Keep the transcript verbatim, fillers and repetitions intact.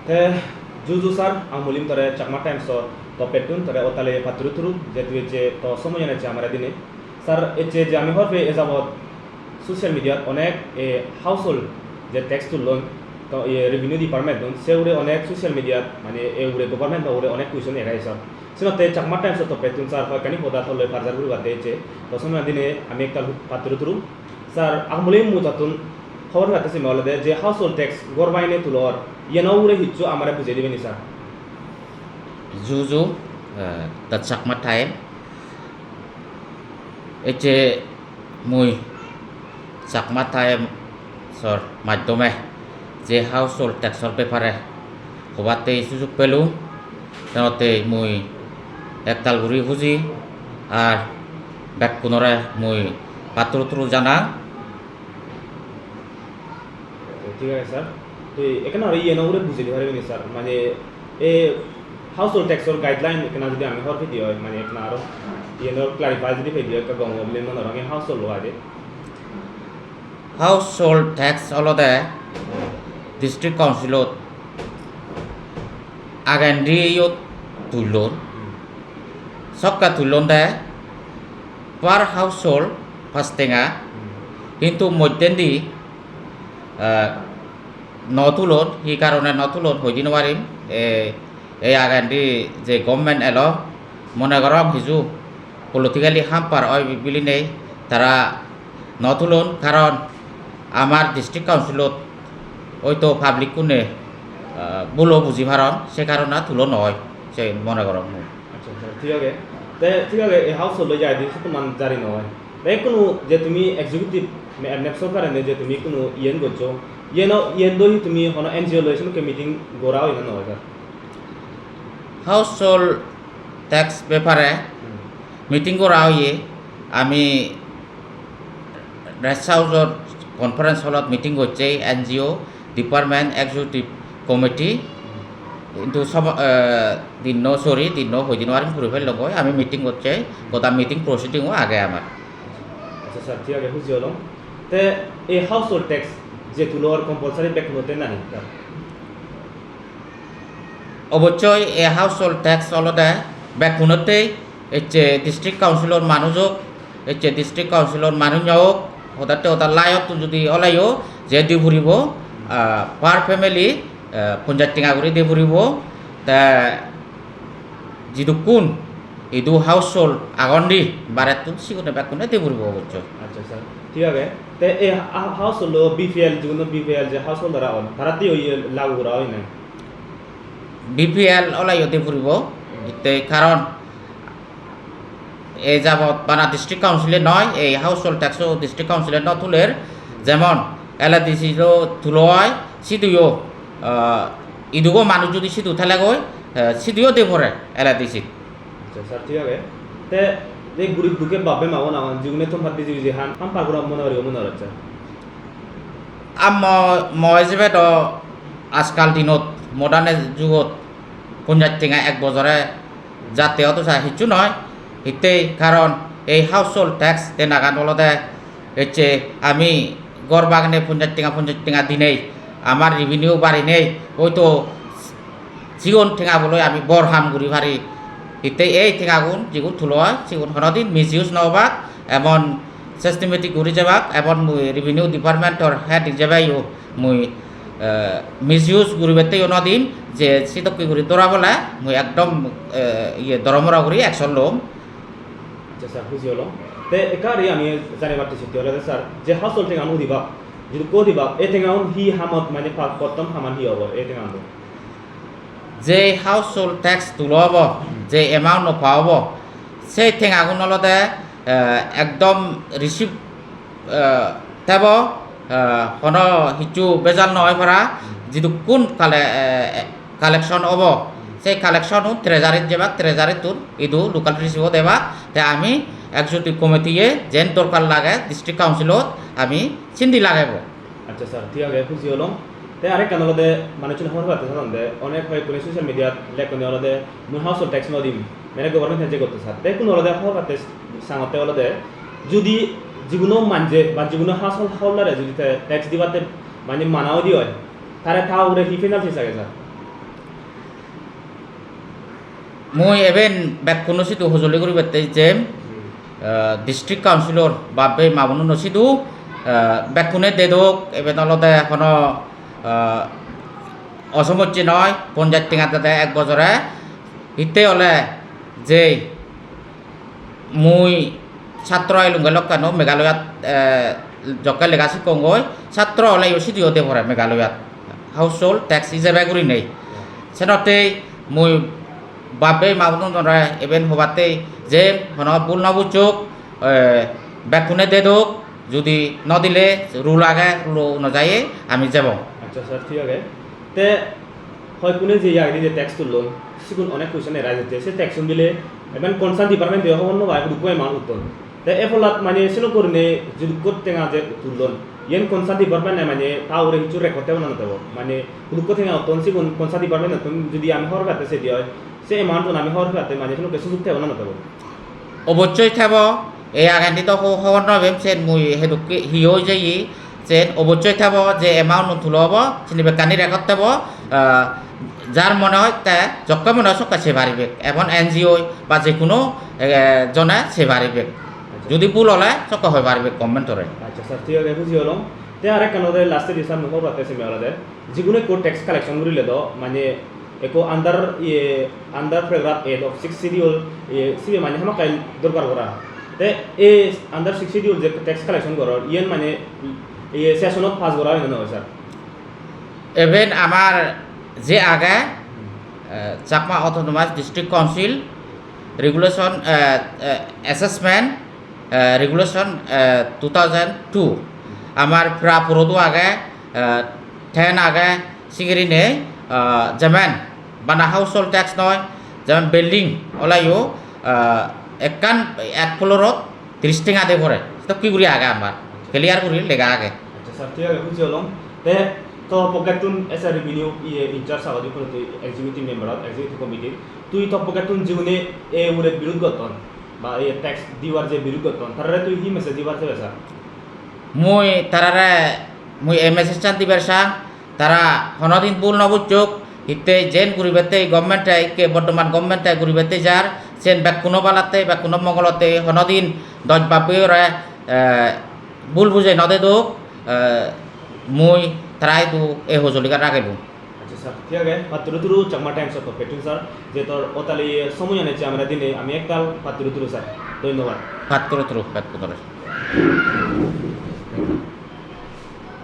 Te juju sir, ang mulim tore Chakma Times-o toppettun tore ottale patturu turu, je tui ecche to somoyan ecche amare dine. Sir, ecche je ami hobor pei e jabot social media-t onek, e, household je tax tullon, to, e, revenue department-un, se hure onek social media-t, mane, e hure government-o hure onek question egai, sir. Senotte Chakma Times-o toppettun sir hoyekkani hoda toloi parjar guribatte ecche. To somoyan dine ami ektal patturu turu. Sir, amuli mujottun hobor patte seme olode je household tax ghor baine tulor, yeno hure hissu amare bujei dibe ni, sir? Juju, eh, The Chakma Time. Ecche mui Chakma Times-or maddhome je household tax-or bepare hobatte sujug pelung, senotte mui ektal guri huji, ar bekkunore mui patturu turu janang. Thik age, sir. Tui ekkena aro iyeno ugure bujei di paribe ni, sir? Mane, e household tax-or guideline ekkena jodi ami hobor pedi oi, mane ekkena aro iyeno clarify jodi pedi oi, ekka gom obo bili mone gorong, e household lo age. Household tax olode district council-ot agendi iyot tullon. Hmm. Sokke tullon de per household pach tenga. Hmm. Hintu moddendi, eh, no tulon, hi karone no tulon hoi di no parim. E, ei agendi je government elo, mone gorong hiju politically hamper oi bilinei tara no tulon, karon amar district council-ot oito public-kune, ah, bhulo buji paron, se karone tulo noi, se mone gorong mui. Accha, accha, thik age. Te thik age, ei household loi jai di, se toman jari noi. Te hono je tumi executive, me-, M N F sorkar ene je tumi hono iyen goccho, iyen o, iyen do hi tumi hono N G O loi senokke meeting gora oye na noi, sir? Household tax bepare Hmm. meeting gora oye, ami Rest House-ot conference hall-ot meeting gocche N G O, department, executive committee. Hintu sob-, eh, dinno, sorry, dinno hoi di no parim, puri pellongoi. Ami meeting gocche, goda meeting proceeding-o age amar. Accha, sir, thik age, huji olong. Te ei household tax je tulor compulsory bekkunotte nahi, sir? Obossoi ei household tax olode bekkunottei, ecche district council-or manuj ok, ecche district council-or manuj no ok, hodatte hoda layottun judi oleyo je di puribo, ah, per family, ah, ponjaj tenga guri di puribo. Te jidukkun idu household agon di barettun, sigune bekkune di puribo obossoi. Accha, sir. Thik age. Te ei ha-, ha-, household-o B P L, jigun B P L je householder agon, tarattei oye lagu gora oye na? B P L oleyo di puribo, itte karon ei jabot bana district council-e noi, ei household tax-o district council-e no tuler, jemon L A D C-o tulo oi, siduyo, ah, idugo manuj judi sidu thelegoi, eh, siduyo de pore L A D C-t. Accha, sir, thik age. Te ei gurib dukke bap-bei ma-bon agon, jigune thum pat biji biji han, ham par gora mone goribo mone hocche. Ammo mo ijebe do ajkal dinot, modern jugot ponjaj tenga ek bojore jatte odo sa hissu noi. Hittei karon ei household tax denagan olode ecche ami ghor bagne ponjaj tenga, ponjaj tenga dinei amar revenue barinei, oito sigon tengaboloi ami bor ham guri pari. Hittei ei tengagun jigun tulo oi, sigun honodin misuse no obak, emon systematic guri jebak, emon mui revenue department-or head ijebe yo mui, eh, misuse guribatte yo no dim, je sidokke guri dhora pole mui ekdom, eh, iye doromoro guri action lom. Accha, sir, huji olong. Te ekka ari ami janibatte sitte olode, sir, je household tengaun udibak, jidukko udibak, ei tengaun hi hamot, mane pa-, pottom haman hi obo ei tengaun? Je household tax tulo obo, Hmm. je amount-o pa obo, sei tengagun olode, eh, ekdom receipt, eh, tebo, eh, hono hissu bejal no oi para, Hmm. jidukkun kale-, eh, collection obo, Hmm. sei collection-un treasury-t jebak, treasury-tun idu local receipt-o debak, te ami executive committee-e jen dorkar lage district council-ot ami sindi lagebo. Accha, sir, thik age, huji olong. Te arekkan olode manuchchune hobor patte sadonde, onek hoyekkune social media-t lekkone olode mui household tax no dim, mere government-e je gotto sar. Te ikkunu olode hobor patte sangotte olode judi jiguno manje ba jiguno household holder-e judi te tax dibatte mane mana udi oi, tare ta ugure hi penalties age, sir? Mui eben bekkuno sidu hojoli guribatte jem, eh, district councilor bab bei ma bonuno sidu, eh, bekkune dedok, eben olode hono, eh, osomosye noi, ponjaj tenga dede ek bojore, hitte ole je mui satro elunge lokkano Meghalayat, eh, jokke lega sikkongoi, satro ole yo sidiyo de pore Meghalayat household tax ijebe gurinei. Senottei mui bab bei ma bonunore eben hobattei je hono bul no bujjok, eh, bekkune dedok, judi no dile rule age, rule onujai ami jebong. Accha sir, thik age. Te hoikkune je iyagedi je tax tullon, sigun onek question arise ecche. Se tax-un bile eben concern department-e hobor no pai, hudukko amount utton. Te e pholat mane selok gurinei judukko tenga je tullon, iyen concern department-e mane ta ugure hissu record thebo na no thebo? Mane hudukko tenga utton sigun concern department-ottun judi ami hobor patte sedi oi, se amount-un ami hobor patte mane selokke sujug thebo na no thebo? Obossoi thebo, ei agendi do ho-, hobor no pem, sen mui hedokke hi oi jeye, sen obossoi thebo je amount-un tulo obo, sini bekkani record thebo, ah, jar mone hoi te jokke mone hoi sokke sei paribek, emon N G O ba je kuno, eh, jone sei paribek. Judi bul ole sokke hoi paribek government-ore. Accha sir, thik age, buji olong. Te arekkan olode last-e di sir mui hobor patte seme olode, jiguno ekko tax collection gurile do, mane ekko under, iye, under paragraph eight of sixth schedule, iye, sibe mane hamakkai dorkar gora. Te ei under sixth schedule je tax collection goror, iyen mane, iye, session-ot pass gora oye na no oye, sir? Eben amar je age, eh, Chakma Autonomous District Council regulation, eh, eh, assessment, eh, regulation, eh, two thousand two. Amar pra purodu age, eh, ten age, singiri nei, eh, jemen bana household tax noi, jemen building oleyo, eh, ekkan ek floor-ot tris tenga de pore. Sedokke guri age amar. Clear guri lega age. Accha sir, thik age, buji olong. Te to pokkettun as a revenue, iye, in charge agoch, tui executive member of executive committee. Tui to pokkettun jigune ei ugure birud gotton, ba ei tax dibar je birud gotton, tarare tui hi message dibar sebe sir? Mui tarare, mui ei message-an dibar sang, tara honodin bul no bujjok, hitte jen guribatte government-e, ikke bortoman government-e guribatte jar, sen bekkuno balatte, bekkuno mongolotte, honodin doj bab beyore, eh, bul bujei no dedok, eh, mui tara idu ei hojoligan ragebong. Accha sir, thik age, patturu turu Chakma Times-ot pokkettun sir, je tor otali somoyan ecche amare dinei, ami ektal patturu turu sir. Dhonnobad. Patturu turu bekkunore.